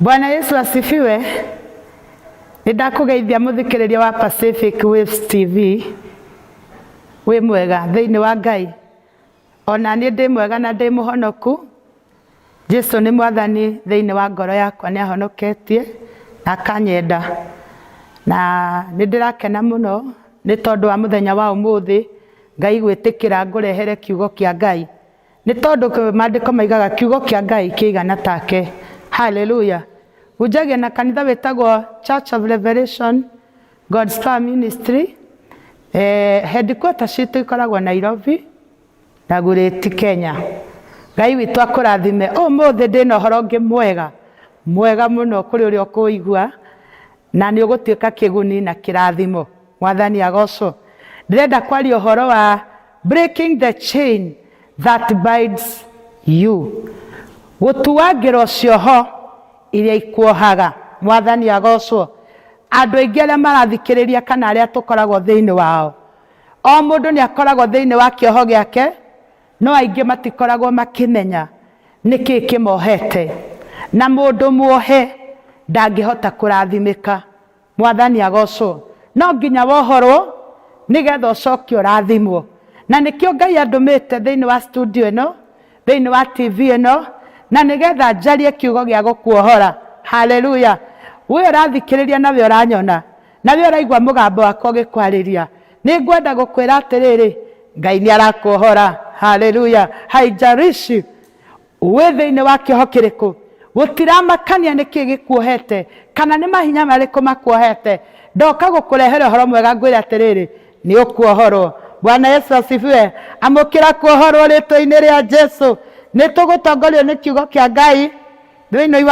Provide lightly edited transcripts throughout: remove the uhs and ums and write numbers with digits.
Bwana Yesu asifiwe. Nĩ ndakũgeithia mũthikĩrĩria wa Pacific Waves TV. Wĩ mwega thĩinĩ wa Ngai. Ona niĩ ndĩ mwega na ndĩ mũhonoku. Jesu nĩ mwathani thĩinĩ wa ngoro yakwa, nĩ ahonoketie na akanyenda. Na nĩ ndĩrakena mũno nĩ tondũ wa mũthenya wa ũmũthĩ Ngai gwĩtĩkĩra ngũrehere kiugo kĩa Ngai. Nĩ tondũ maandĩko maigaga kiugo kĩa Ngai kĩigana take. Haleluya. Hunjagia na kanitha wĩtagwo Church of Revelation God's Power Ministry. Headquarter citũ ikoragwo Nairobi na Gurĩti, Kenya. Ngai witũ akũrathime. Ũmũthĩ ndĩna ũhoro ũngĩ mwega, mwega mũno kũrĩ ũrĩa ũkũigua na nĩ ũgũtuĩka kĩguni na kĩrathimo. Mwathani agocwo. Ndĩrenda kwaria ũhoro wa breaking the chain that binds you. Gũtuangĩrwo cioho iria ikuohaga. Mwathani agocwo. Andũ aingĩ arĩa marathikĩrĩria kana arĩa tũkoragwo thĩinĩ wao, o mũndũ nĩ akoragwo thĩinĩ wa kĩoho gĩake, no aingĩ matikoragwo makĩmenya nĩkĩ kĩmohete. Na mũndũ muohe ndangĩhota kũrathimĩka. Mwathani agocwo. No nginya wohorwo nĩgetha ũcoke ũrathimwo. Na nĩkĩo Ngai andũmĩte thĩinĩ wa studio ĩno, thĩinĩ wa TV ĩno, na nĩgetha njarie kiugo gĩa gũkuohora. Haleluya. We ũrathikĩrĩria na we ũranyona, na we ũraigua mũgambo wakwa ũgĩkwarĩria, nĩ ngwenda gũkwĩra atĩrĩrĩ, Ngai nĩ arakuohora. Haleluya. Haijalishi wĩ thĩinĩ wa kĩoho kĩrĩkũ, gũtiramakania nĩkĩ gĩkuohete kana nĩ mahinya marĩkũ makuohete, ndoka gũkũrehera ũhoro mwega ngwĩre atĩrĩrĩ, nĩ ũkuohorwo. Bwana Yesu asifiwe. Amũkĩra kuohorwo rĩtwa-inĩ rĩa Jesu. Nĩ tũgũtongorio nĩ kiugo kĩa Ngai thĩinĩ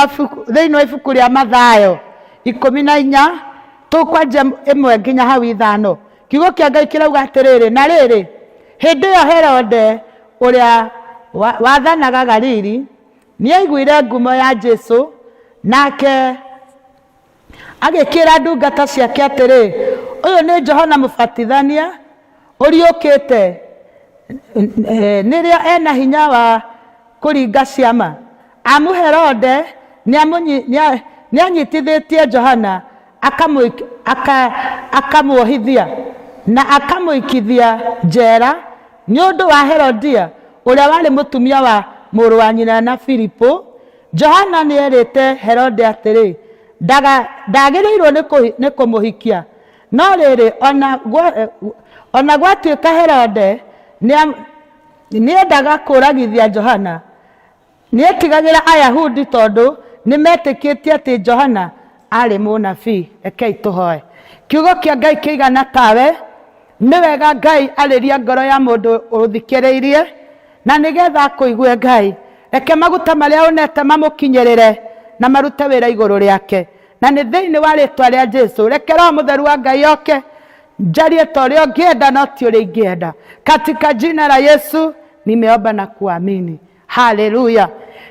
wa ibuku rĩa Mathayo 14, tũkwanjia 1 nginya hau 5. Kiugo kĩa Ngai kĩrauga atĩrĩrĩ, na rĩrĩ, hĩndĩ ĩyo Herode ũrĩa wathanaga Galili nĩaiguire ngumo ya Jesu, nake agĩkĩra ndungata ciake atĩrĩ, ũyũ nĩ Johana Mũbatithania ũriũkĩte, nĩrĩo ena hinya wa kũringa ciama. Amu Herode nĩanyitithĩtie Johana akamuohithia na akamũikithia njera nĩ ũndũ wa Herodia ũrĩa warĩ mũtumia wa mũrũ wa nyina na Filipu. Johana nĩerĩte Herode atĩrĩ, ndagĩrĩirwo nĩ kũmũhikia. No rĩrĩ, ona gwatuĩka Herode nĩendaga kũũragithia Johana, nĩetigagĩra Ayahudi tondũ nĩmetĩkĩtie atĩ Johana aarĩ mũnabii. Rekei tũhoe. Kiugo kĩa Ngai kĩigana tawe, nĩ wega Ngai arĩria ngoro ya mũndũ ũthikĩrĩirie, na nĩgetha akũigue Ngai. Reke maguta marĩa ũnete mamũkinyĩrĩre na marute wĩra igũrũ rĩake. Na nĩ thĩinĩ wa rĩtwa rĩa Jesu, reke Roho Mũtheru wa Ngai oke, njarie ta ũrĩa ũngĩenda no ti ũrĩa ingĩenda. Katika jina la Yesu nimeomba na kuamini. Haleluya.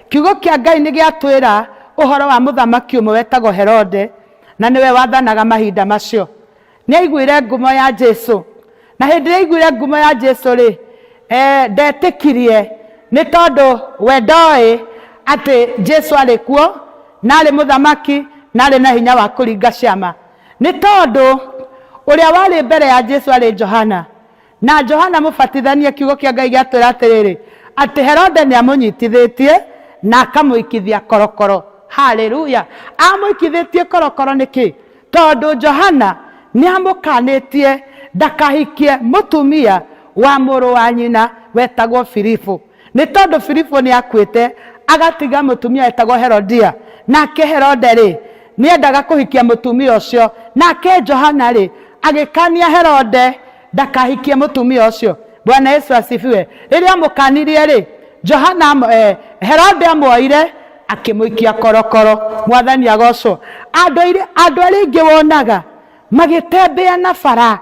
Kiugo kĩa Ngai nĩ gĩatwĩra ũhoro wa mũthamaki ũmwe wetagwo Herode, na nĩwe wathanaga mahinda macio. Nĩ aiguire ngumo ya Jesu, na hĩndĩ ĩrĩa aiguire ngumo ya Jesu rĩ, ndetĩkirie nĩ tondũ we ndoĩ atĩ Jesu arĩ kuo na arĩ mũthamaki na arĩ na hinya wa kũringa ciama. Nĩ tondũ ũrĩa warĩ mbere ya Jesu arĩ Johana, na Johana Mũbatithania, kiugo kĩa Ngai gĩatwĩra atĩrĩrĩ, atĩ Herode nĩ amũnyitithĩtie na akamũikithia korokoro. Haleluya. Amũikithĩtie korokoro nĩkĩ? Tondũ Johana nĩ amũkanĩtie ndakahikie mũtumia wa mũrũ wa nyina wetagwo Filipu. Nĩ tondũ Filipu nĩ akuĩte agatiga mũtumia wetagwo Herodia. Nake Herode rĩ, nĩendaga kũhikia mũtumia ũcio. Nake Johana rĩ, agĩkania Herode ndakahikie mũtumia ũcio. Bwana Yesu asifiwe. Rĩrĩa amũkanirie rĩ, Johana Herode amuoire akĩmũikia korokoro. Mwathani agocwo. Andũ arĩa aingĩ wonaga magĩtembea na bara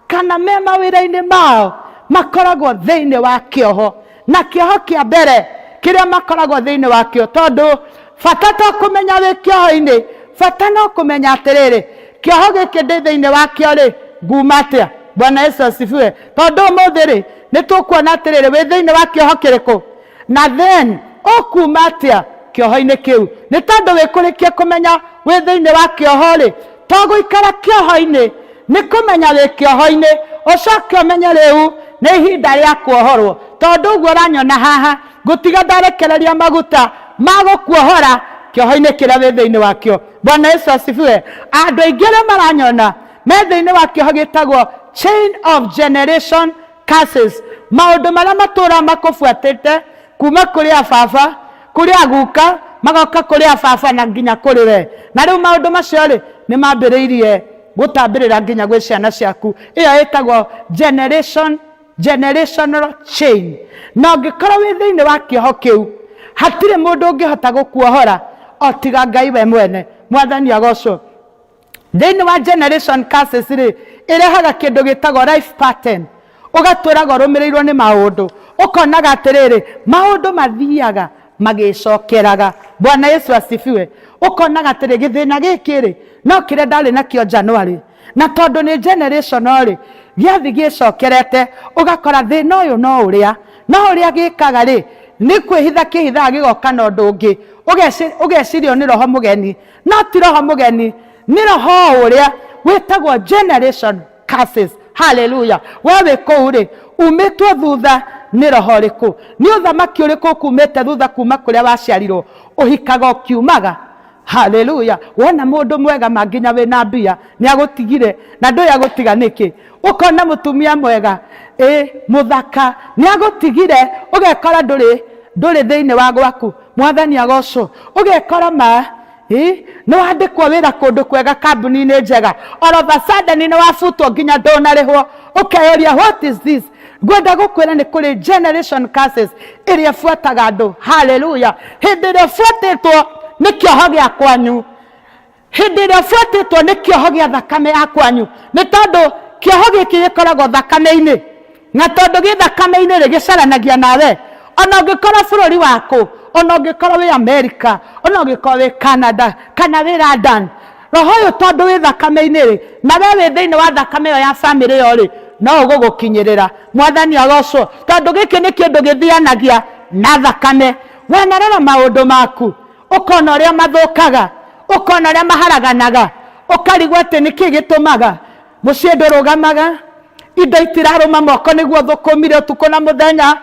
kana me mawĩra-inĩ mao makoragwo thĩinĩ wa kĩoho, na kĩoho kĩa mbere kĩrĩa makoragwo thĩinĩ wa kĩo, tondũ bata to kũmenya wĩ kĩoho-inĩ, bata no kũmenya atĩrĩrĩ, kĩoho gĩkĩ ndĩ thĩinĩ wa kĩo rĩ, nguma atĩa? Bwana Yesu asifiwe. Tondũ ũmũthĩ rĩ, nĩ tũkuona atĩrĩrĩ, wĩ thĩinĩ wa kĩoho kĩrĩkũ, na then ũkuma atĩa Kĩoho-inĩ kĩu nĩ tondũ wĩkũrĩkie kũmenya wĩ thĩinĩ wa kĩoho rĩ, to gũikara kĩoho-inĩ, nĩ kũmenya wĩ kĩoho-inĩ, ũcoke ũmenye rĩu nĩ ihinda rĩa kuohorwo. Tondũ ũguo ũranyona haha, ngũtiga ndarekereria maguta ma gũkuohora kĩoho-inĩ kĩrĩa wĩ thĩinĩ wakĩo. Bwana Yesu asifiwe. Andũ aingĩ arĩa maranyona me thĩinĩ wa kĩoho gĩtagwo chain of generation curses, maũndũ marĩa matũraga makũbuatĩte kuma kũrĩ a baba, kũrĩ a guka, magoka kũrĩ a baba na nginya kũrĩ we. Na rĩu maũndũ macio rĩ, nĩ mambĩrĩirie gũtambĩrĩra nginya gwĩ ciana ciaku. Ĩyo ĩtagwo generational chain. Na ũngĩkorwo wĩ thĩinĩ wa kĩoho kĩu, hatirĩ mũndũ ũngĩhota gũkuohora o tiga Ngai we mwene. Mwathani agocwo. Thĩinĩ wa generation curses rĩ, ĩrehaga kĩndũ gĩtagwo life pattern. Ũgatũraga ũrũmĩrĩirwo nĩ maũndũ, ũkonaga atĩrĩrĩ, maũndũ mathiaga magĩcokeraga. Bwana Yesu asifiwe. Ũkonaga atĩrĩ, gĩthĩna gĩkĩ rĩ, no kĩrĩa ndarĩ nakĩo January, na tondũ nĩ generational rĩ, gĩathiĩ gĩcokerete, ũgakora thĩna ũyũ no ũrĩa, no ũrĩa gĩkaga rĩ, nĩ kwĩhitha kĩhithaga gĩgoka na ũndũ ũngĩ, ũgeciria nĩ roho mũgeni, no ti roho mũgeni, nĩ roho ũrĩa wĩtagwo generation curses. Haleluya. We wĩ kũu rĩ, umĩtwo thutha nĩ roho ũrĩkũ? Nĩ ũthamaki ũrĩkũ ũkumĩte thutha kuma kũrĩa waciarirwo? Ũhikaga ũkiumaga. Haleluya. Wona mũndũ mwega ma nginya wĩna mbia nĩ agũtigire, na ndũĩ agũtiga nĩkĩ. Ũkona mũtumia mwega, ĩ mũthaka, nĩ agũtigire, ũgekora ndũrĩ thĩinĩ wa gwaku. Mwathani agocwo. Ũgekora ma ĩ nĩ wandĩkwo wĩra kũndũ kwega, kambuni-inĩ njega, all of a sudden nĩ wabutwo nginya ndũnarĩhwo, ũkeyũria, what is this? Ngwenda gũkwĩra nĩ kũrĩ generation curses ĩrĩa ĩbuataga andũ. Haleluya. Hĩndĩ ĩrĩa ũbuatĩtwo nĩ kĩoho gĩa kwanyu, hĩndĩ ĩrĩa ũbuatĩtwo nĩ kĩoho gĩa thakame ya kwanyu, nĩ tondũ kĩoho gĩkĩ gĩkoragwo thakame-inĩ, na tondũ gĩ thakame-inĩ rĩ, gĩcaranagia nawe ona ũngĩkorwo bũrũri waku, ona ũngĩkorwo wĩ America, ona ũngĩkorwo wĩ Canada kana wĩ London. Roho ũyũ tondũ wĩ thakame-inĩ rĩ, na we wĩ thĩinĩ wa thakame ĩyo ya bamĩrĩ ĩyo rĩ, no ũgũgũkinyĩrĩra. Mwathani agocwo. Tondũ gĩkĩ nĩ kĩndũ gĩthianagia na thakame. Wanarora maũndũ maku, ũkona ũrĩa mathũkaga, ũkona ũrĩa maharaganaga, ũkarigwo atĩ nĩkĩ gĩtũmaga mũciĩ ndũrũgamaga, indo itirarũma moko nĩguo ũthũkũmire ũtukũ na mũthenya,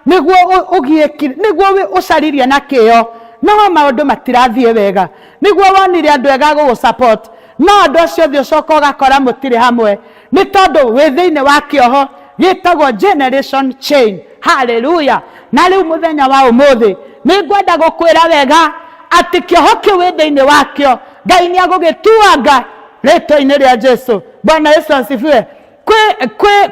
nĩguo ũgiĩkire, nĩguo ũcaririe na kĩyo, no maũndũ matirathiĩ wega, nĩguo wonire andũ ega gũgũ support, no andũ acio othe ũcoka ũgakora mũtirĩ hamwe, nĩ tondũ wĩ thĩinĩ wa kĩoho gĩtagwo generation chain. Haleluya. Na rĩu mũthenya wa ũmũthĩ nĩ ngwenda gũkwĩra wega atĩ kĩoho kĩu wĩ thĩinĩ wakĩo, Ngai nĩ agũgĩtuanga rĩtwa-inĩ rĩa Jesu. Bwana Yesu asifiwe.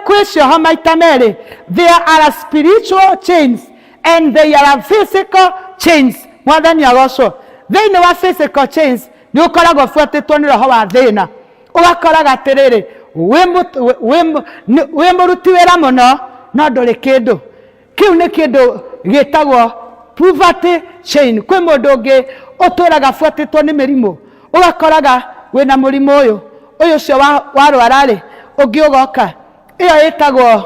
Kwĩ cioho maita merĩ. There are spiritual chains and there are physical chains. Mwathani agocwo. Thĩinĩ wa physical chains nĩ ũkoragwo ũbuatĩtwo nĩ roho wa thĩna, ũgakoraga atĩrĩrĩ, wĩ mũruti wĩra mũno no ndũrĩ kĩndũ. Kĩu nĩ kĩndũ gĩtagwo poverty chain. Kwĩ mũndũ ũngĩ ũtũraga abuatĩtwo nĩ mĩrimũ, ũgakoraga wĩna mũrimũ ũyũ, ũyũ ũcio warwara rĩ, ũngĩ ũgoka. Ĩyo ĩtagwo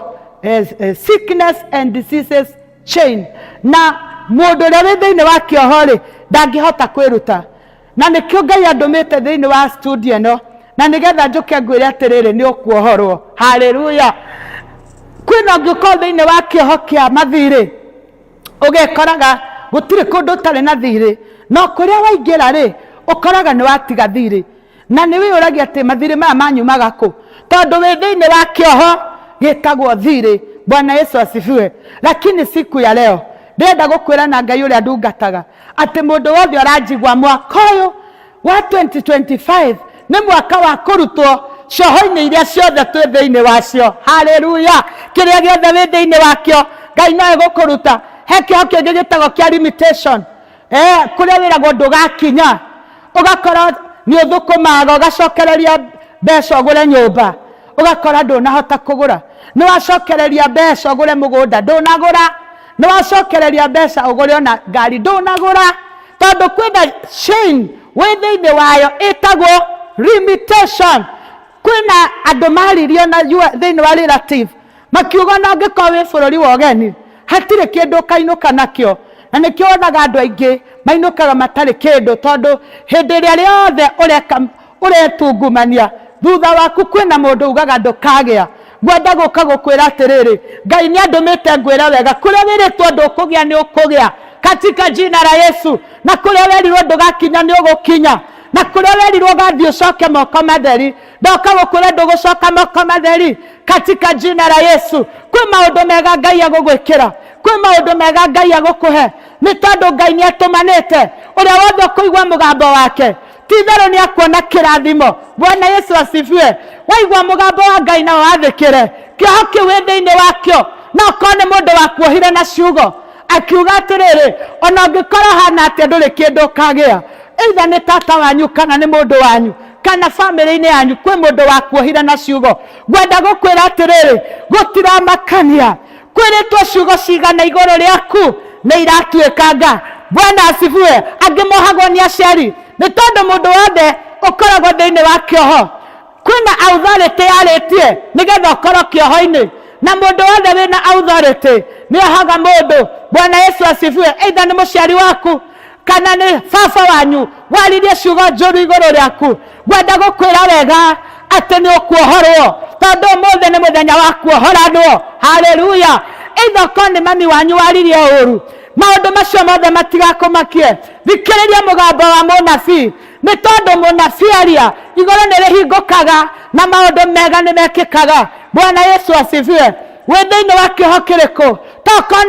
sickness and diseases chain. Na mũndũ ũrĩa wĩ thĩinĩ wa kĩoho rĩ, ndangĩhota kwĩruta. Na nĩkĩo Ngai andũmĩte thĩinĩ wa studio ĩno, na nĩgetha njũke ngwĩre atĩrĩrĩ, nĩ ũkuohorwo. Haleluya. Kwĩna ũngĩkorwo thĩinĩ wa kĩoho kĩa mathirĩ, ũgekoraga gũtirĩ kũndũ ũtarĩ na thirĩ, no kũrĩa waingĩra rĩ, ũkoraga nĩ watiga thirĩ, na nĩ wĩyũragia atĩ mathirĩ maya manyumaga kũ, tondũ wĩ thĩinĩ wa kĩoho gĩtagwo thirĩ. Bwana Yesu asifiwe. Lakini siku ya leo ndĩrenda gũkwĩra na Ngai ũrĩa ndungataga atĩ mũndũ wothe ũranjigua, mwaka ũyũ wa 2025 nĩ mwaka wa kũrutwo cioho-inĩ iria ciothe twĩ thĩinĩ wacio. Haleluya. Kĩrĩa gĩothe wĩ thĩinĩ wakĩo, Ngai no egũkũruta. He kĩoho kĩngĩ gĩtagwo kĩa limitation, kũrĩa wĩragwo ndũgakinya, ũgakora nĩ ũthũkũmaga ũgacokereria mbeca ũgũre nyũmba, ũgakora ndũnahota kũgũra. Nĩ wacokereria mbeca ũgũre mũgũnda, ndũnagũra. Nĩ wacokereria mbeca ũgũre ona ngari, ndũnagũra, tondũ kwĩna chain wĩ thĩinĩ wayo ĩtagwo limitation. Kwĩna andũ maririo na thĩinĩ wa relative makiuga ona ũngĩkorwo wĩ bũrũri wa ũgeni hatirĩ kĩndũ ũkainũka nakĩo, na nĩkĩo wonaga andũ aingĩ Mainũkaga matarĩ kĩndũ, tondũ hĩndĩ ĩrĩa rĩothe ũreka ũretungumania, thutha waku kwĩna mũndũ ugaga ndũkagĩa. Ngwenda gũka gũkwĩra atĩrĩrĩ, Ngai nĩ andũmĩte ngwĩre wega, kũrĩa wĩrĩtwo ndũkũgĩa nĩ ũkũgĩa katika jina la Yesu, na kũrĩa werirwo ndũgakinya nĩ ũgũkinya, na kũrĩa werirwo ũgathiĩ ũcoke moko matheri, ndoka gũkwĩra ndũgũcoka moko matheri katika jina la Yesu. Kwĩ maũndũ mega Ngai agũgwĩkĩra, kwĩ maũndũ mega Ngai agũkũhe, nĩ tondũ Ngai nĩ atũmanĩte. Ũrĩa wothe ũkũigua mũgambo wake, ti itherũ nĩ akuona kĩrathimo. Bwana Yesu asifiwe. Waigua mũgambo wa Ngai na wathĩkĩre kĩoho kĩu wĩ thĩinĩ wakĩo, no korwo nĩ mũndũ wakuohire na ciugo akiuga atĩrĩrĩ, ona ũngĩkorwo hana atĩa ndũrĩ kĩndũ ũkagĩa, either nĩ tata wanyu kana nĩ mũndũ wanyu kana bamĩrĩ-inĩ yanyu kwĩ mũndũ wakuohire na ciugo. Ngwenda gũkwĩra atĩrĩrĩ, gũtiramakania kwĩrĩtwo ciugo cigana igũrũ rĩaku, nĩ iratuĩkanga. Bwana asifiwe. Angĩ mohagwo nĩ aciari, nĩ tondũ mũndũ wothe ũkoragwo thĩinĩ wa kĩoho kwĩna authority yarĩtie nĩgetha ũkorwo kĩoho-inĩ, na mũndũ wothe wĩna authority nĩ ohaga mũndũ. Bwana Yesu asifiwe. Either nĩ mũciari waku kana nĩ baba wanyu waririe ciugo njũru igũrũ rĩaku, ngwenda gũkwĩra wega atĩ nĩ ũkuohorwo, tondũ ũmũthĩ nĩ mũthenya wa kuohoranwo. Haleluya. Either ũkorwo nĩ mami wanyu waririe ũru, maũndũ macio mothe matigakũmakie. Thikĩrĩria mũgambo wa mũnabii, nĩ tondũ mũnabii aria igũrũ nĩ rĩhingũkaga na maũndũ mega nĩ mekĩkaga. Bwana Yesu asifiwe. Wĩ thĩinĩ wa kĩoho kĩrĩkũ? Tokorwo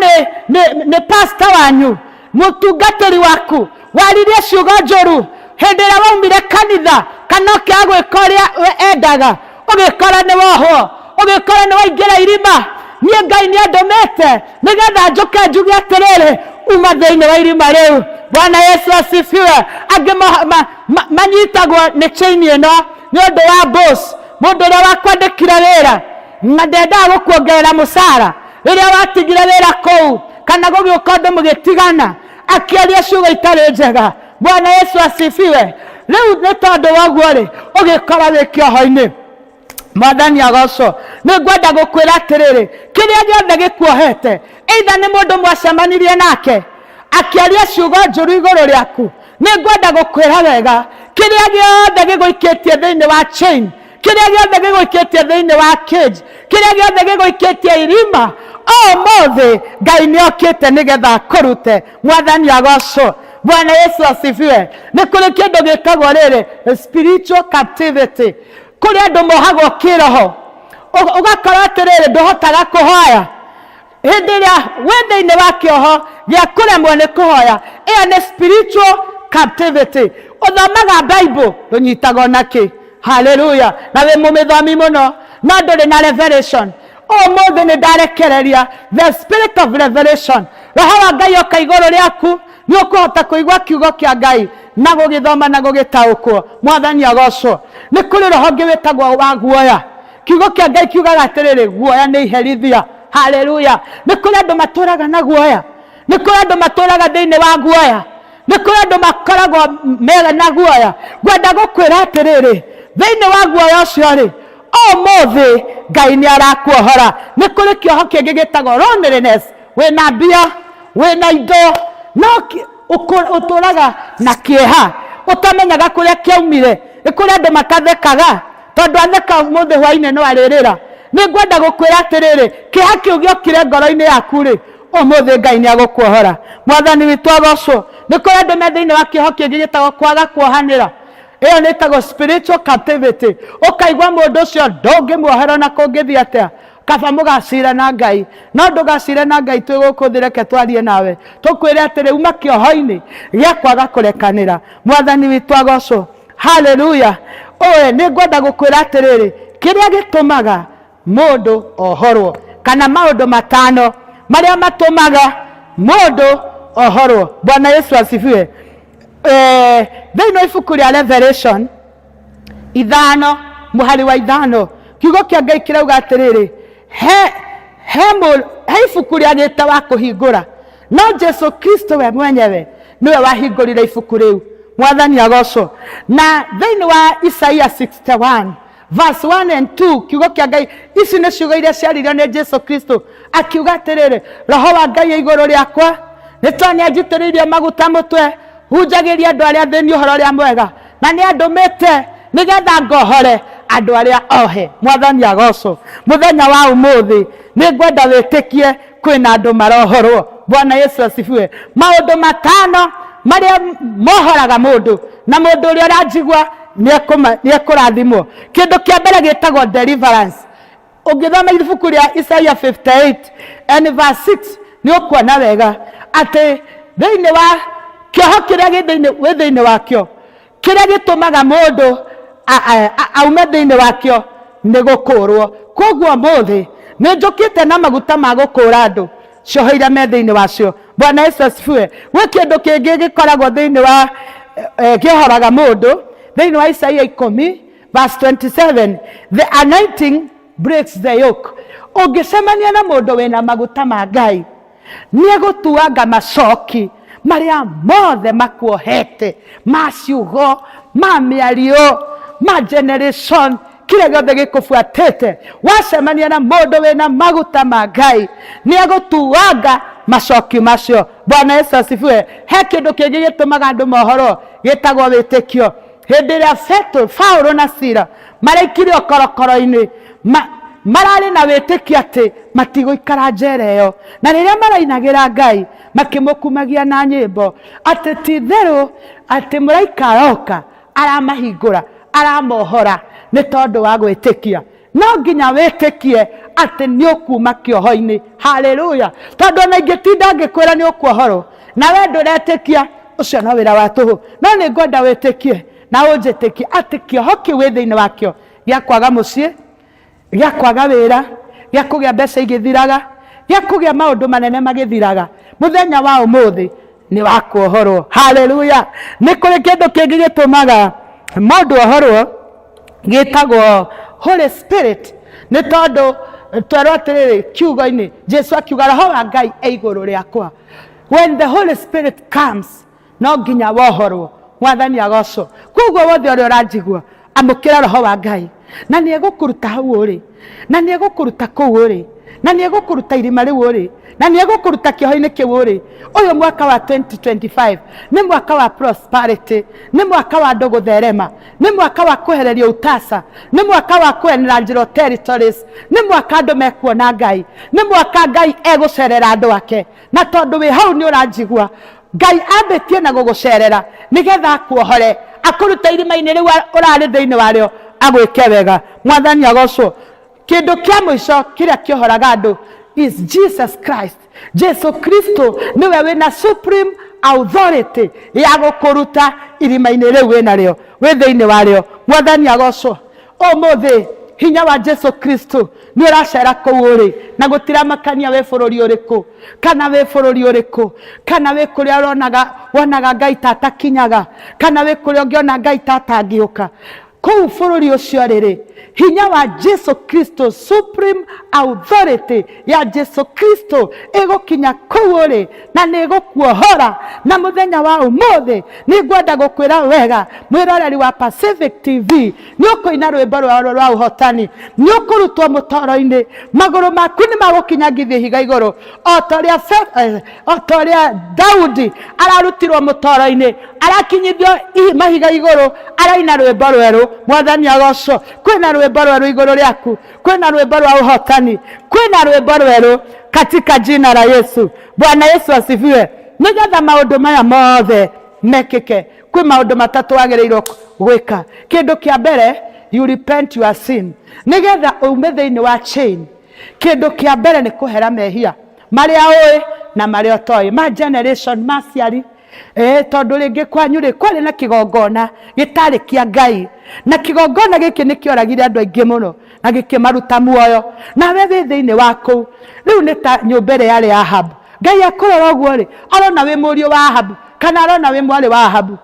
nĩ pastor wanyu, mũtungatĩri waku waririe ciugo njũru hĩndĩ ĩrĩa waumire kanitha, kana ũkĩaga gwĩka ũrĩa we endaga, ũgĩkora nĩ wohwo, ũgĩkora nĩ waingĩra irima. Niĩ Ngai nĩ andũmĩte nĩgetha njũke njuge atĩrĩrĩ, uma thĩinĩ wa irima rĩu. Bwana Yesu asifiwe. Angĩ manyitagwo nĩ chain ĩno nĩ ũndũ wa boss, mũndũ ũrĩa wakwandĩkire wĩra na ndendaga gũkuongerera mũcara rĩrĩa watigire wĩra kũu, kana gũgĩũka ũndũ mũgĩtigana, akĩaria ciugo itarĩ njega. Bwana Yesu asifiwe. Rĩu nĩ tondũ wa ũguo rĩ, ũgĩkora wĩ kĩoho-inĩ. Mwathani agocwo. Nĩ ngwenda gũkwĩra atĩrĩrĩ, kĩrĩa gĩothe gĩkuohete, either nĩ mũndũ mwacemanirie nake akĩaria ciugo njũru igũrũ rĩaku, nĩ ngwenda gũkwĩra wega, kĩrĩa gĩothe gĩgũikĩtie thĩinĩ wa chain, kĩrĩa gĩothe gĩgũikĩtie thĩinĩ wa cage, kĩrĩa gĩothe gĩgũikĩtie irima, ũmũthĩ Ngai nĩ okĩte nĩgetha akũrute. Mwathani agocwo. Bwana Yesu asifiwe. Nĩ kũrĩ kĩndũ gĩtagwo rĩrĩ spiritual captivity, kũrĩ andũ mohagwo kĩroho, ũgakora atĩrĩrĩ ndũhotaga kũhoya. Hĩndĩ ĩrĩa wĩ thĩinĩ wa kĩoho gĩa kũremwo nĩ kũhoya, ĩyo nĩ spiritual captivity. Ũthomaga Bible ndũnyitaga ona kĩ. Haleluya. Na wĩ mũmĩthomi mũno no ndũrĩ na revelation. Ũmũthĩ nĩ ndarekereria the spirit of revelation. Roho wa Ngai oka igũrũ rĩaku, nĩ ũkũhota kũigua kiugo kĩa Ngai na gũgĩthoma na gũgĩtaũkwo. Mwathani agocwo. Nĩ kũrĩ roho ũngĩ wĩtagwo wa guoya. Kiugo kĩa Ngai kiugaga atĩrĩrĩ, guoya nĩ iherithia. Haleluya. Nĩ kũrĩ andũ matũraga na guoya, nĩ kũrĩ andũ matũraga thĩinĩ wa guoya, nĩ kũrĩ andũ makoragwo mega na guoya. Ngwenda gũkwĩra atĩrĩrĩ, thĩinĩ wa guoya ũcio rĩ, ũmũthĩ Ngai nĩ arakuohora. Nĩ kũrĩ kĩoho kĩngĩ gĩtagwo loneliness. Wĩna mbia, wĩna indo, no ũtũraga na kĩeha ũtamenyaga kũrĩa kĩaumire. Nĩ kũrĩ andũ matathekaga, tondũ atheka ũmũthĩ hwainĩ no arĩrĩra. Nĩ ngwenda gũkwĩra atĩrĩrĩ, kĩeha kĩu gĩokire ngoro-inĩ yaku rĩ, ũmũthĩ Ngai nĩ agũkuohora. Mwathani witũ agocwo. Nĩ kũrĩ andũ me thĩinĩ wa kĩoho kĩngĩ gĩtagwo kwaga kuohanĩra. Ĩyo nĩ ĩtagwo spiritual captivity. Ũkaigua mũndũ ũcio ndũngĩmuohera ona kũngĩthiĩ atĩa, kaba mũgacira na Ngai. No ndũgacire na Ngai twĩ gũkũ thĩ, reke twarie nawe tũkwĩre atĩrĩ, uma kĩoho-inĩ gĩa kwaga kũrekanĩra. Mwathani witũ agocwo. Haleluya. Oe nĩ ngwenda gũkwĩra atĩrĩrĩ, kĩrĩa gĩtũmaga mũndũ ohorwo, kana maũndũ matano marĩa matũmaga mũndũ ohorwo. Bwana Yesu asifiwe. Thĩinĩ wa ibuku rĩa Revelation 5 mũhari wa 5, kiugo kĩa Ngai kĩrauga atĩrĩrĩ, he ibuku rĩagĩte wa kũhingũra, no Jesu Kristo we mwenyewe nĩwe wahingũrire ibuku rĩu. Mwathani agocwo. Na thĩinĩ wa Isaia 61 verse 1 and 2, kiugo kĩa Ngai, ici nĩ ciugo iria ciaririo nĩ Jesu Kristo, akiuga atĩrĩrĩ, roho wa Ngai igũrũ rĩakwa, nĩ tondũ nĩ anjitĩrĩirie maguta mũtwe. Hunjagĩria andũ arĩa athĩni ũhoro ũrĩa mwega, na nĩ andũmĩte nĩgetha ngohore andũ arĩa ohe. Mwathani agocwo. Mũthenya wa ũmũthĩ nĩ ngwenda wĩtĩkie kwĩna andũ marohorwo. Bwana Yesu asifiwe. Maũndũ matano marĩa mohoraga mũndũ, na mũndũ ũrĩa ũranjigua nĩ ekũrathimwo. Kĩndũ kĩa mbere gĩtagwo deliverance. Ũngĩthoma ibuku rĩa Isaia 58 and verse 6 nĩ ũkuona wega atĩ thĩinĩ wa kĩoho kĩrĩa gĩ thĩinĩ wĩ thĩinĩ wakĩo, kĩrĩa gĩtũmaga mũndũ aume thĩinĩ wakĩo nĩ gũkũrwo. Koguo ũmũthĩ nĩ njũkĩte na maguta ma gũkũra andũ cioho iria me thĩinĩ wacio. Bwana Yesu asifiwe. Gwĩ kĩndũ kĩngĩ gĩkoragwo thĩinĩ wa kĩohoraga mũndũ thĩinĩ wa Isaia 10 verse 27, the anointing breaks the yoke. Ũngĩcemania na mũndũ wĩna maguta ma Ngai, nĩegũtuanga macoki marĩa mothe makuohete, ma ciugo, ma mĩario, ma generation, kĩrĩa gĩothe gĩkũbuatĩte. Wacemania na mũndũ wĩna maguta ma Ngai, nĩegũtuanga macoki macio. Bwana Yesu asifiwe. He kĩndũ kĩngĩ gĩtũmaga andũ mohorwo gĩtagwo wĩtĩkio. Hĩndĩ ĩrĩa Petero, Paulo na Sila maraikirio korokoro-inĩ, mararĩ na wĩtĩkio atĩ matigũikara njera ĩyo. Na rĩrĩa marainagĩra Ngai makĩmũkumagia na nyĩmbo atĩ ti itherũ atĩ mũraika aroka aramahingũra aramohora nĩ tondũ wa gwĩtĩkia. No nginya wĩtĩkie atĩ nĩ ũkuma kĩoho-inĩ. Haleluya! Tondũ ona ingĩtinda ngĩkwĩra nĩ ũkuohorwo na we ndũretĩkia, ũcio no wĩra wa tũhũ. No nĩ ngwenda wĩtĩkie na ũnjĩtĩkie atĩ kĩoho kĩu wĩ thĩinĩ wakĩo gĩa kwaga mũciĩ, gĩa kwaga wĩra, gĩa kũgĩa mbeca igĩthiraga, gĩa kũgĩa maũndũ manene magĩthiraga, mũthenya wa ũmũthĩ nĩ wa kuohorwo. Haleluya! Nĩ kũrĩ kĩndũ kĩngĩ gĩtũmaga mũndũ ohorwo gĩtagwo Holy Spirit. Nĩ tondũ twerwo atĩrĩrĩ kiugo-inĩ, Jesu akiuga roho wa Ngai e igũrũ rĩakwa. When the Holy Spirit comes, no nginya wohorwo. Mwathani agocwo. Koguo wothe ũrĩa ũranjigua, amũkĩra roho wa Ngai, na nĩ egũkũruta hau ũrĩ, na nĩ egũkũruta kũu ũrĩ, na nĩ egũkũruta irima rĩu ũrĩ, na nĩ egũkũruta kĩoho-inĩ kĩu ũrĩ. Ũyũ mwaka wa 2025 nĩ mwaka wa prosperity, nĩ mwaka wa andũ gũtherema, nĩ mwaka wa kwehererio utasa, nĩ mwaka wa kwenranjĩrwo territories, nĩ mwaka andũ mekuona Ngai, nĩ mwaka Ngai egũcerera andũ ake. Na tondũ wĩ hau nĩ ũranjigua, Ngai ambĩtie na gũgũcerera nĩgetha akuohore, akũrute irima-inĩ rĩu ũrarĩ thĩinĩ warĩo, agwĩke wega. Mwathani agocwo. Kĩndũ kĩa mũico kĩrĩa kĩohoraga andũ is Jesus Christ. Jesu Kristo nĩwe wĩna supreme authority ya gũkũruta irima-inĩ rĩu wĩnarĩo, wĩ thĩinĩ warĩo. Mwathani agocwo. Ũmũthĩ hinya wa Jesu Kristo nĩ ũracera kũu ũrĩ, na gũtiramakania wĩ bũrũri ũrĩkũ, kana wĩ bũrũri ũrĩkũ, kana wĩ kũrĩa ũronaga wonaga Ngai ta atakinyaga, kana wĩ kũrĩa ũngĩona Ngai ta atangĩũka. Kũu bũrũri ũcio rĩrĩ, hinya wa Jesu Kristo, supreme authority ya Jesu Kristo ĩgũkinya kũu ũrĩ na nĩ ĩgũkuohora. Na mũthenya wa ũmũthĩ nĩ ngwenda gũkwĩra wega, mwĩroreri wa Pacific TV, nĩ ũkũina rwĩmbo rwa rwa ũhotani, nĩ ũkũrutwo mũtoro-inĩ, magũrũ maku nĩ magũkinyangithia ihiga igũrũ, o ta ũrĩa Daudi ararutirwo mũtoro-inĩ, arakinyithio mahiga igũrũ, araina rwĩmbo rwerũ. Mwathani agocwo. Kwĩna rwĩmbo rwerũ igũrũ rĩaku, kwĩna rwĩmbo rwa ũhotani, kwĩna rwĩmbo rwerũ katika jina la Yesu. Bwana Yesu asifiwe. Nĩgetha maũndũ maya mothe mekĩke, kwĩ maũndũ matatũ wagĩrĩirwo gwĩka. Kĩndũ kĩa mbere, you repent your sin. Nĩgetha ume thĩinĩ wa chain, kĩndũ kĩa mbere nĩ kũhera mehia marĩa ũĩ na marĩa ũtoĩ, ma generation, ma ciari. Tondũ rĩngĩ kwanyu rĩ kwarĩ na kĩgongona gĩtarĩ kĩa Ngai, na kĩgongona gĩkĩ nĩ kĩoragire andũ aingĩ mũno na gĩkĩmaruta muoyo, nawe wĩ thĩinĩ wa kũu. Rĩu nĩ ta nyũmba ĩrĩa yarĩ ya Ahabu. Ngai akũrora ũguo rĩ, arona wĩ mũriũ wa Ahabu kana arona wĩ mwarĩ wa Ahabu.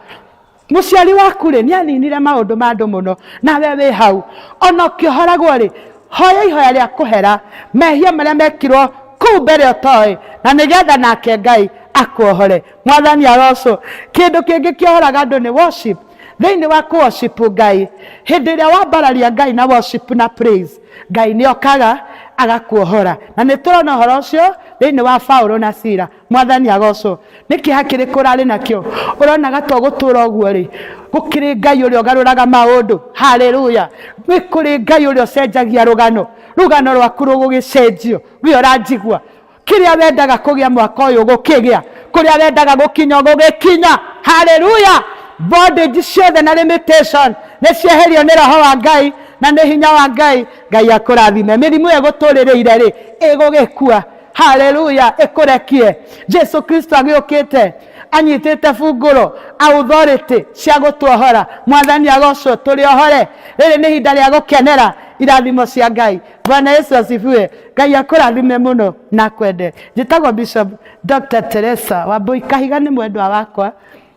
Mũciari waku rĩ nĩ aninire maũndũ ma andũ mũno, nawe wĩ hau. Ona ũkĩohoragwo rĩ, hoya ihoya rĩa kũhera mehia marĩa mekirwo kũu mbere ũtoĩ, na nĩgetha nake Ngai akuohore. Mwathani arocwo. Kĩndũ kĩngĩ kĩohoraga andũ nĩ worship. Thĩinĩ wa kũ worship Ngai, hĩndĩ ĩrĩa wambararia Ngai na worship na praise, Ngai nĩ okaga Agakuohora. Na nĩ tũrona ũhoro ũcio thĩinĩ wa Paulo na Sila. Mwathani agocwo. Nĩ kĩeha kĩrĩkũ ũrarĩ nakĩo ũronaga to gũtũra ũguo rĩ? Gũkĩrĩ Ngai ũrĩa ũgarũraga maũndũ. Haleluya! Nĩ kũrĩ Ngai ũrĩa ũcenjagia rũgano. Rũgano rwaku rũgũgĩcenjio. We ũranjigua? Kĩrĩa wendaga kũgĩa mwaka ũyũ ũgũkĩgĩa, kũrĩa wendaga gũkinya ũgũgĩkinya. Haleluya! Bondage ciothe na limitation nĩ cieherio nĩ Roho wa Ngai na nĩ hinya wa Ngai. Ngai akũrathime. Mĩrimũ ĩyo ĩgũtũrĩrĩire rĩ, ĩgũgĩkua. Haleluya! Ĩkũrekie. Jesu Kristo agĩũkĩte anyitĩte bungũro authority cia gũtuohora. Mwathani agocwo. Tũrĩ ohore. Rĩrĩ nĩ ihinda rĩa gũkenera irathimo cia Ngai. Bwana Yesu asifiwe. Ngai akũrathime mũno na akwende. Njĩtagwo Bishop Dr. Teresa Wambui Kahiga, nĩ mwendwa wakwa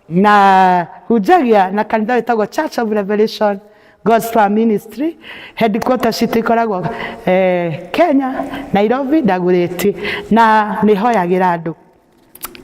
na hunjagia na kanitha wĩtagwo Church of Revelation Gospel Ministry. Headquarters citũ ikoragwo Kenya, Nairobi, Dagoretti, na nĩ hoyagĩra andũ.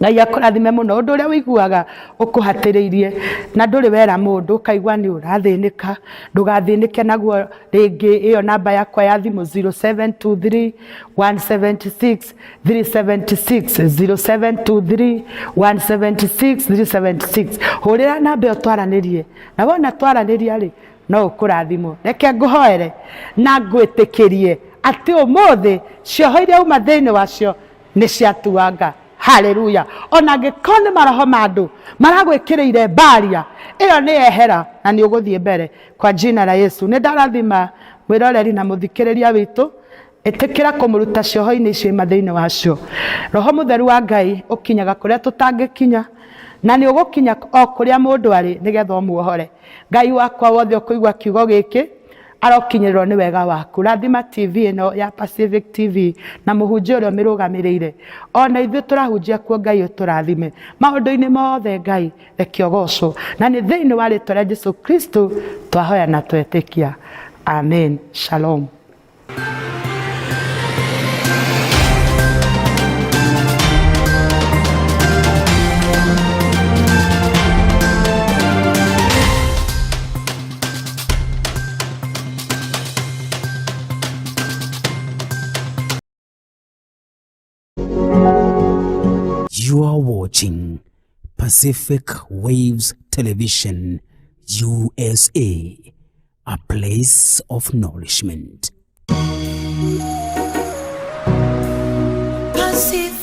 Ngai akũrathime mũno. Ũndũ ũrĩa ũiguaga ũkũhatĩrĩirie na ndũrĩ wera mũndũ, ũkaigua nĩ ũrathĩnĩka, ndũgathĩnĩke naguo rĩngĩ. Ĩyo namba yakwa ya thimũ 0723 176 376, 0723 176 376. Hũrĩra namba ĩyo twaranĩrie, na wona twaranĩria rĩ, no ũkũrathimwo. Reke ngũhoere na ngwĩtĩkĩrie atĩ ũmũthĩ cioho iria uma thĩinĩ wacio nĩ ciatuanga. Haleluya! Ona angĩkorwo nĩ maroho ma andũ maragwĩkĩrĩire mbaria ĩyo, nĩ yehera na nĩ ũgũthiĩ mbere kwa jina la Yesu. Nĩ ndarathima mwĩroreri na mũthikĩrĩria witũ. Ĩtĩkĩra kũmũruta cioho-inĩ icio ima thĩinĩ wacio. Roho Mũtheru wa Ngai ũkinyaga kũrĩa tũtangĩkinya, na nĩ ũgũkinya o kũrĩa mũndũ arĩ nĩgetha ũmuohore. Ngai wakwa, wothe ũkũigua kiugo gĩkĩ arokinyĩrĩrwo nĩ wega waku. Rathima TV ĩno ya Pacific TV na mũhunjia ũrĩa ũmĩrũgamĩrĩire, ona ithuĩ tũrahunjia kuo. Ngai ũtũrathime maũndũ-inĩ mothe. Ngai reke ũgocwo, na nĩ thĩinĩ wa rĩtwa rĩa Jesu Kristo twahoya na twetĩkia, amen. Shalom. You are watching Pacific Waves Television, USA, a place of nourishment. Pacific.